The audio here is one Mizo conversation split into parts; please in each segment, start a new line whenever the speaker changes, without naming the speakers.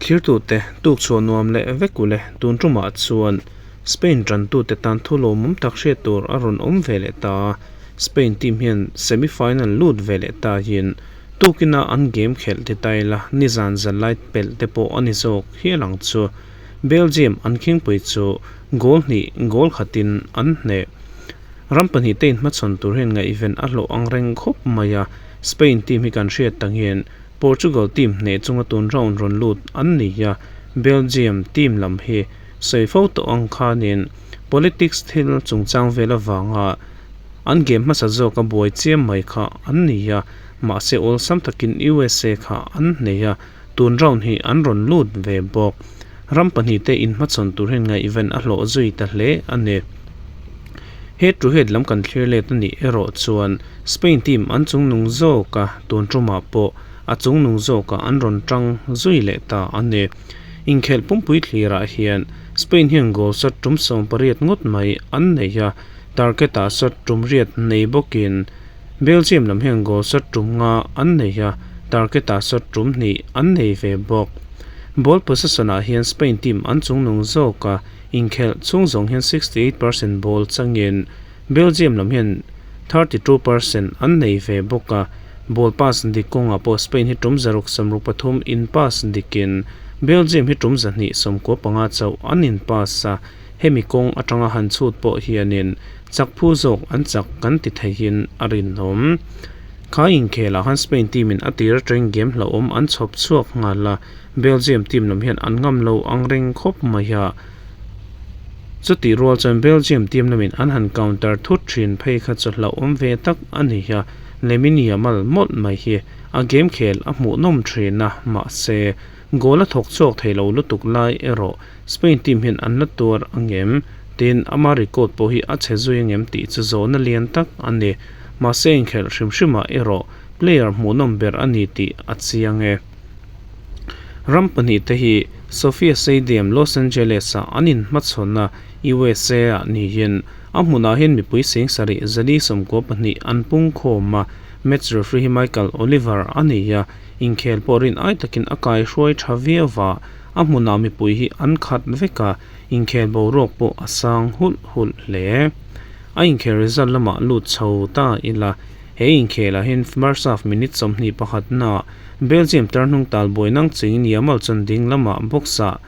Thlirtute tukchhuah nuam leh vek ule tun tumah chuan Spain tantute tan thu lawmawm tak hriat tur a rawn awm ve leh ta a, Spain team hian semi final lut ve leh ta hian tukina an game khelh ti ta ila nizan zan lai pelh te pawh a ni zawk hial ang chu. Belgium an khingpui chu goal hnih goal khatin an hneh. Ram pahnihte inhmachhawn tur hian ngaihven a hlawh ang reng khawp mai a, Spain team hi kan hriat tang hian Portugal team hneh chunga tun round rawn lut an ni a, Belgium team lam hi sawi fo tawh ang khanin politics thil chungchang vel avanga an game hmasa zawk a buai chiam mai kha an ni a, mahse awlsam takin USA kha an hneh a, tun round hi an rawn lut ve bawk. Ram pahnihte inhmachhawn tur hian ngaihven a hlawh zui ta hle a ni. Head to head lam kan thlir let a nih erawh chuan Spain team an chungnung zawk a, tun tumah pawh a chungnung zawkah an rawn tang zui leh ta a ni. Inkhelh pumpui thlirah hian Spain hian goal shot tum 18 ngawt mai an nei a, target ah shot tum riat nei bawkin Belgium lam hian goal shot tum nga an nei a, target ah shot tum hnih an nei ve bawk. Ball possession ah hian Spain team an chungnung zawk a, Inkhelh chhung zawng hian 68% ball changin Belgium lam hian 32% an nei ve bawk a, ball pass dik kawngah pawh Spain hi tum 663 in pass dikin Belgium hi tum 295 chauh an in pass a, hemi kawng atanga han chhut pawh hianin chak phu zawk an chak kan ti theihin a rinawm. Kha inkhelah khan Spain team in a tir atangin game hlauhawm an chhawp chhuak nghal a, Belgium team lam hian an ngam lo ang reng khawp mai a, chutih rual chuan Belgium team lamin an han counter thut thin phei kha chu hlauhawm ve tak a ni a, Lamine Yamal mawlh mai hi a game khel a hmuhnawm thin a, mahse goal a thawk chhuak thei lo lutuk lai erawh Spain team hian an la tuar angem? Tin, ama record pawh hi a chhe zui angem tih chu zawhna lian tak a ni, mahse inkhelh hrim hrimah erawh player hmuhnawm ber a ni tih a chiang e. Ram pahnihte hi SoFi Stadium, Los Angeles-ah an inhmachhawn a, USA-ah niin a hmunah hian mipui sing sarih 492 an pungkhawm a, match referee hi Michael Oliver a ni a, inkhel pawh rin ai takin a kaihruai tha viau va, a hmunah mipui hi an khat vek a, inkhel boruak pawh a sang hulh hulh hle. A inkhel result lamah lut chho ta ila, he inkhelah hian first half minute 21 naah Belgium tarhnung talbuai nang chingin Yamal chuan ding lamah box-ah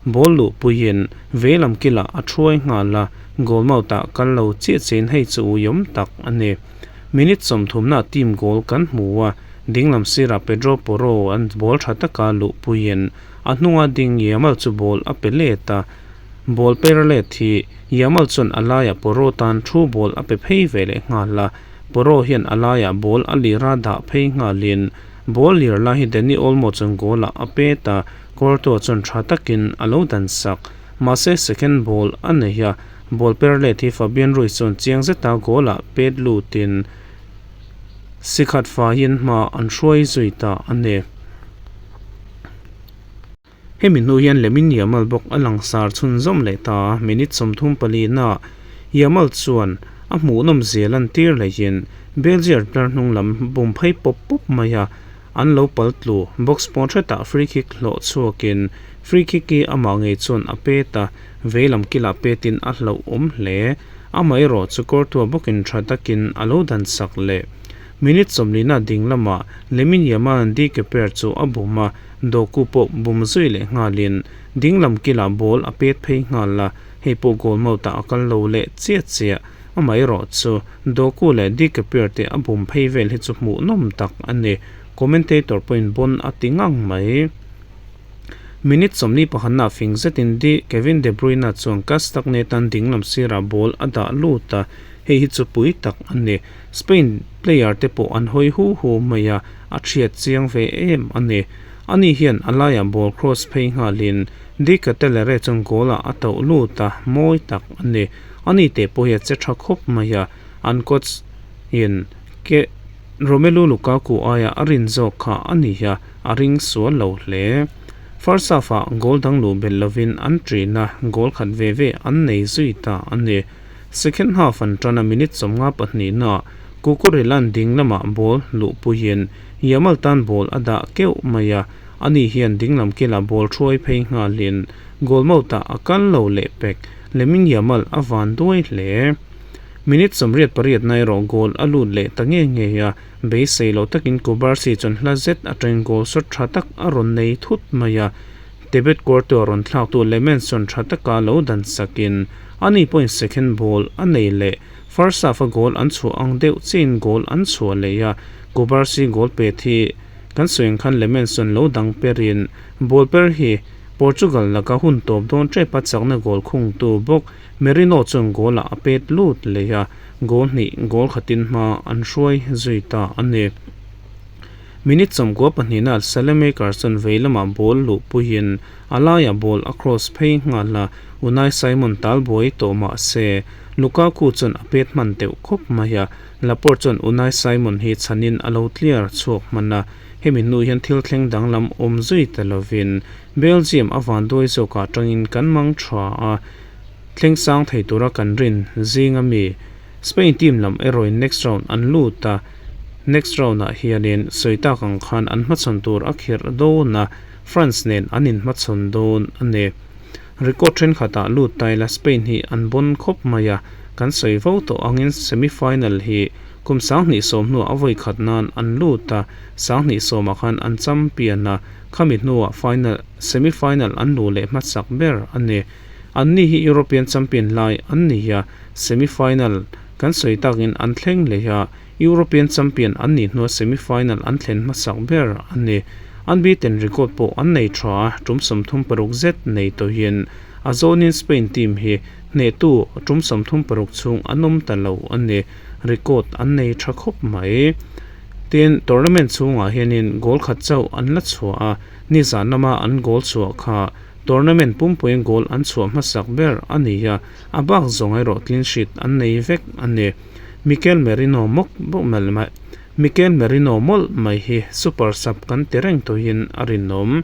ball luh puiin vei lam kilah a thuai nghal a, goal mouth-ah kal lo chiah chiahin hei chu uiawm tak a ni. Minute 30-naah team goal kan hmu a, ding lam sirah Pedro Porro an ball tha taka luh puiin a hnunga ding Yamal chu ball a pe let a, ball per let hi Yamal chuan a laiah Porro tan thu ball a pe phei ve leh nghal a, Porro hian a laiah ball a lira dah phei nghalin ball lir lai hi Dani Olmo chuan goal ah a pet a, Courtois chuan tha takin a lo dan sak. Mahse second ball a nei a, ball per let hi Fabian Ruiz chuan chiang zeta goal ah pet lutin sikhat faiin hma an hruai zui ta a ni. Hemi hnu hian Lamine Yamal bawk a langsar chhunzawm leh ta a, minute 34 naah Yamal chuan a hmuhnawm zia lantir laiin Belgier tlar hnung lam bum phei pawp pawp mai a, an lo pal tlu. Box pawn hretah free kick hlawh chhuakin free kick hi amah ngei chuan a pet a, vei lam kilah petin a hlauhawm hle. Amaherawh chu Courtois bawkin tha takin a lo dan sak leh. Minute 40 na ding lamah Lamine Yamal-a'n De Keeper chu a bum a, Doku pawh bum zui leh nghalin ding lam kilah ball a pet phei nghal a, hei pawh goal mouth-ah a kal lo leh chiah chiah. Amaherawh chu Doku leh De Keeper te a bum phei vel hi chu hmuhnawm tak a ni. Commentator pawhin bon a ti ngang mai. Minute 41 ah fing zetin De Kevin De Bruyne chuan Castagne tan ding lam sirah ball a dah lut a, hei hi chu pui tak a ni. Spain player te pawh an hawi hu hu mai a, a thiat chiang ve em a ni. Ani hian a laiah ball cross phei nghalin De Ketelaere chuan goal ah a tauh lut a, mawi tak a ni. Ani teh pawh hi a che tha khawp mai a, an coach in ke Romelu Lukaku aia a rin zawk kha a ni a, a ring sual lo hle. First half ah goal dang luh belh lovin an ṭin a, goal khat ve ve an nei zui ta a ni. Second half an ṭan a minute 52 naah Cucurella-a'n ding lamah ball luh puiin Yamal tan ball a dah keuh mai a. Ani hian dinglam kilah ball thuai phei nghalin goal mouth-ah a kal lo leh pek. Lamine Yamal a van duai hle. Minute 88 na erawh goal a lut leh ta nge nge a, beisei loh takin Cubarsi chuan hla zet atangin goal shot tha tak a rawn nei thut mai a. Tibet Courtois rawn thlaktu Lemens chuan tha taka lo dan sakin ani pawhin second ball a nei leh. First half a goal an chhuah ang deuh chiahin goal an chhuah leh a, Cubarsi goal pet hi kan sawi ang khan Lemens chuan lo dang perin ball per hi Portugal laka hun tawp dawn tep a chakna goal khungtu bawk Merino chuan goal ah a pet lut leh a, goal hnih goal khatin hma an hruai zui ta a ni. Minute 92 na Salemaker chuan vei lamah ball luh puiin a laiah ball a cross phei nghal a, Unai Simon tal buai tawh mah se Lukaku chuan a pet hman teuh khawp mai a, Laporte chuan Unai Simon hi chhanin a lo clear chhuak hman a, hemi hnu hian thil thleng danglam awm zui ta lovin Belgium a vanduai zawkah tangin kan mang tha a, thleng sang thei tura kan rin zing ami Spain team lam erawhin next round an lut a, next round ah hianin sawi tak ang khan an hmachhawn tur a khirh dawn a, France nen an inhmachhawn dawn a ni. Record thenkhatah lut ta ila Spain hi an bawn khawp mai a, kan sawi vo tawh angin semi final hi kum 2010 hnuah a vawi khat nan an lut a, 2010 ah khan an champion a, khami hnuah final semi final an luh leh hmasak ber a ni. Anni hi European champion lai an ni a, semi final kan sawi takin an thleng leh a, European champion an nih hnua semi final an thlen hmasak ber a ni. Unbeaten record pawh an nei tha a, tum 36 zet nei tawhin a zawnin Spain team hi hnehtu tum 36 chhung an awm ta lo a ni. Record an nei tha khawp mai. Tin, tournament chhungah hianin goal khat chauh an la chhuah a, nizan lama an goal chhuah kha tournament pumpuiin goal an chhuah hmasak ber a ni a, a bak zawng erawh clean sheet an nei vek a ni. Mikel Merino mawk Mikel Merino mawlh mai hi super sub kan ti reng tawhin a rinawm.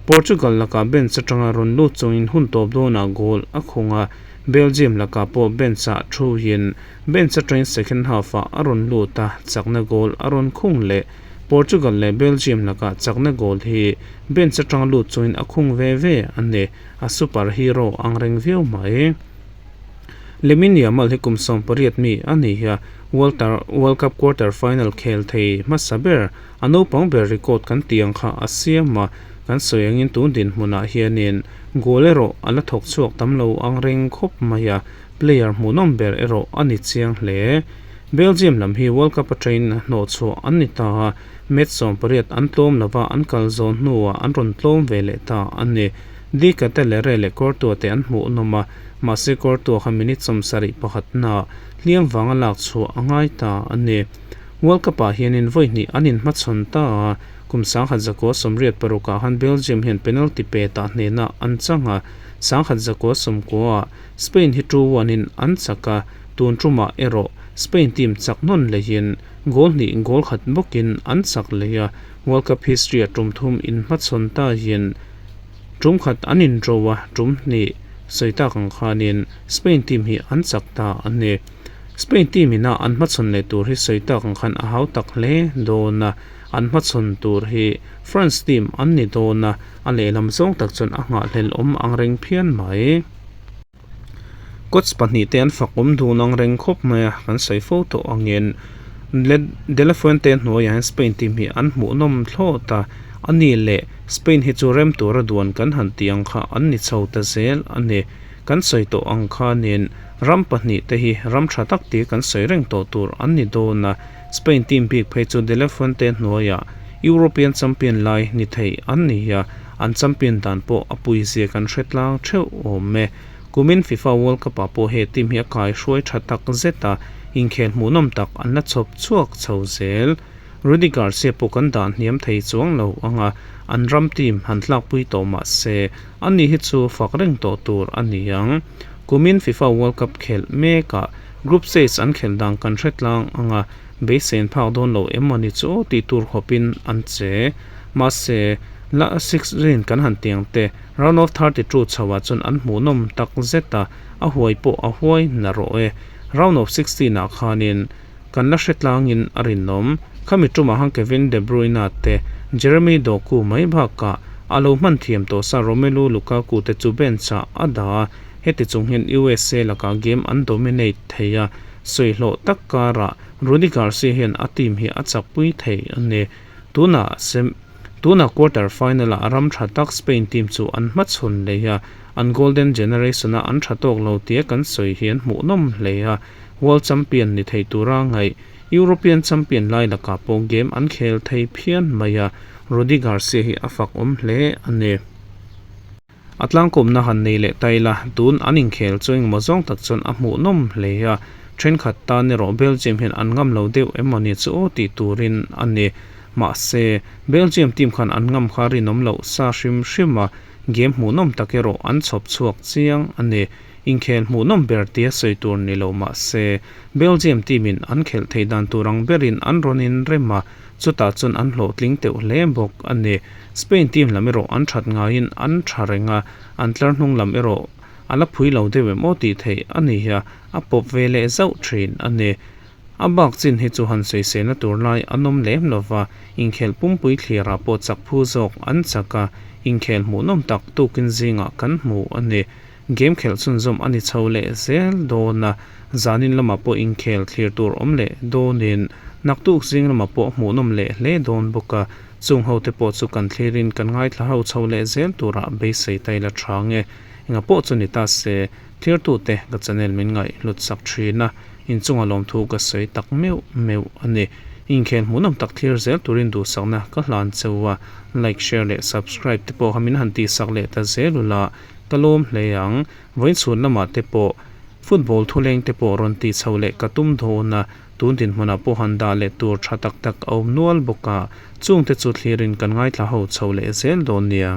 Portugal lakah bench atanga rawn lut chungin hun tawp dawnah goal a khung a, Belgium lakah pawh bench ah thuin bench atangin second half ah a rawn lut a, chakna goal a rawn khung leh. Portugal leh Belgium lakah chakna goal hi bench atanga lut chungin a khung ve ve a ni, a super hero ang reng viau mai. Lamine Yamal hi kum 18 mi a ni a, World Cup quarter final khel thei hmasa ber, a naupang ber record kan tih ang kha a siam a, kan sawi angin tun dinhmunah hianin goal erawh a la thawk chhuak tam lo ang reng khawp mai a, player hmuhnawm ber erawh a ni chiang hle. Belgium lam hi World Cup atangin hnawh chhuah an ni ta a, match 18 an tlawm lova an kal zawn hnuah an rawn tlawm ve leh ta a ni. De Ketelaere leh Courtois te an hmuhnawm a, mahse Courtois kha minute 71 na hliam vanga lak chhuah a ngai ta a ni. World Cup ah hianin vawi hnih an inhmachhawn ta a, kum 1986 ah khan Belgium hian penalty pe tah hnenah an chang a, 1990 ah Spain hi 2-1 in an chak a, tun tumah erawh Spain team chak nawn lehin goal hnih goal khat bawkin an chak leh a, World Cup history ah tum thum inhmachhawn ta hian Tum khat an inro a, tum hnih sawi tak ang khanin Spain team hi an chak ta a ni. Spain team ina an hmachhawn leh tur hi sawi tak ang khan a hau tak hle dawn a, an hmachhawn tur hi France team an ni dawn a, a lehlam zawng tak chuan a nghahhlelh awm ang reng phian mai. Coach pahnih te an fak awm dun ang reng khawp mai a, kan sawi fo tawh angin De La Fuente hnuaiah hian Spain team hi an hmuhnawm thlawt a, a ni leh Spain hi chu rem tura duan kan han tih ang kha an ni chho ta zel a ni. Kan sawi tawh ang khanin ram pahnih te hi ram tha tak tia kan sawi reng tawh tur an ni dawn a, Spain team bik phei chu De La Fuente hnuaiah European champion lai ni thei an ni a, An champion dan pawh a pui zia kan hre tlang theuh awm e. Kumin FIFA World Cup ah pawh he team hi a kai hruai tha tak zet a, inkhel hmuhnawm tak an la chhawp chhuak chho zel. Rudi Garcia pawh kan dah hniam thei chuang lo ang a, an ram team han tlakpui tawh mah se, ani hi chu fak reng tawh tur a ni ang. Kumin FIFA World Cup khelh mekah group stage an khelh dan kan hre tlang ang a, beisein phak dawn lo em mawni chu aw tih tur khawpin an che. Mahse, la six rin kan han tiang te, round of 32 chhoah chuan an hmuhnawm tak zet a, a huai pawh a huai na rawh e. Round of 16 ah khanin kan la hre tlangin a rinawm. Khami tumah khan Kevin De Bruyne te, Jeremy Doku mai bakah A lo hman thiam tawh sa Romelu Lukaku te chu bench-ah a dah a, heti chung hian USA lakah game an dominate thei a, sawi hlawh tak karah Rudi Garcia hian a team hi a chakpui thei a ni. Tunah sem Tunah quarter final-ah ram tha tak Spain team chu an hmachhawn leh a, an golden generation-a an tha tawk lo tia kan sawi hi an hmuhnawm hle a, World champion ni thei tura ngaih European champion lai lakah pawh game an khel thei phian mai a, Rudi Garcia hi a fak awm hle a ni. A tlangkawmna han nei leh ta ila, tun an inkhel chu engemaw zawng tak chuan a hmuhnawm hle a, thenkhat tan erawh Belgium hian an ngam lo deuh em maw ni chu aw tih turin a ni. Mahse, Belgium team khan an ngam kha rinawm loh sa hrim hrim a, game hmuhnawm tak erawh an chhawp chhuak chiang a ni. Inkhel hmuhnawm ber tia sawi tur ni lo mahse, Belgium team in an khelh theih dan tur ang berin an rawn inrem a, chutah chuan an hlawhtling teuh hle bawk a ni. Spain team lam erawh an that ngaiin an tha reng a, an tlar hnung lam erawh a la phui lo deuh em aw tih theih a ni a, a pawp ve leh zauh thin a ni. A bak chin hi chu han sawiselna tur lai an awm lem lo va, inkhel pumpui thlirah pawh chak phu zawk an chak a, inkhel hmuhnawm tak tukin zingah kan hmu a ni. Game khelh chhunzawm a ni chho leh zel dawn a, zanin lamah pawh inkhel thlir tur awm leh dawnin naktuk zing lamah pawh hmuhnawm leh hle dawn bawk a, chung ho te pawh chu kan thlirin kan ngaithla ho chho leh zel turah beisei ta ila tha nge. Enga pawh chu ni ta se, thirtute ka channel min ngaih hlut sak thin a, inchunga lawmthu ka sawi tak meuh meuh a ni. Inkhel hmuhnawm tak thlir zel turin duhsakna ka hlan cheu a, like, share leh subscribe te pawh kha min han tihsak leh ta zel ula, Ka lawm hle ang, vawiin chhun lamah te pawh football thuleng te pawh rawn tih chho leh ka tum dawn a, tun dinhmunah pawh han dah leh tur tha tak tak a awm nual bawk a, chungte chu thlirin kan ngaithla ho chho leh zel dawn nia.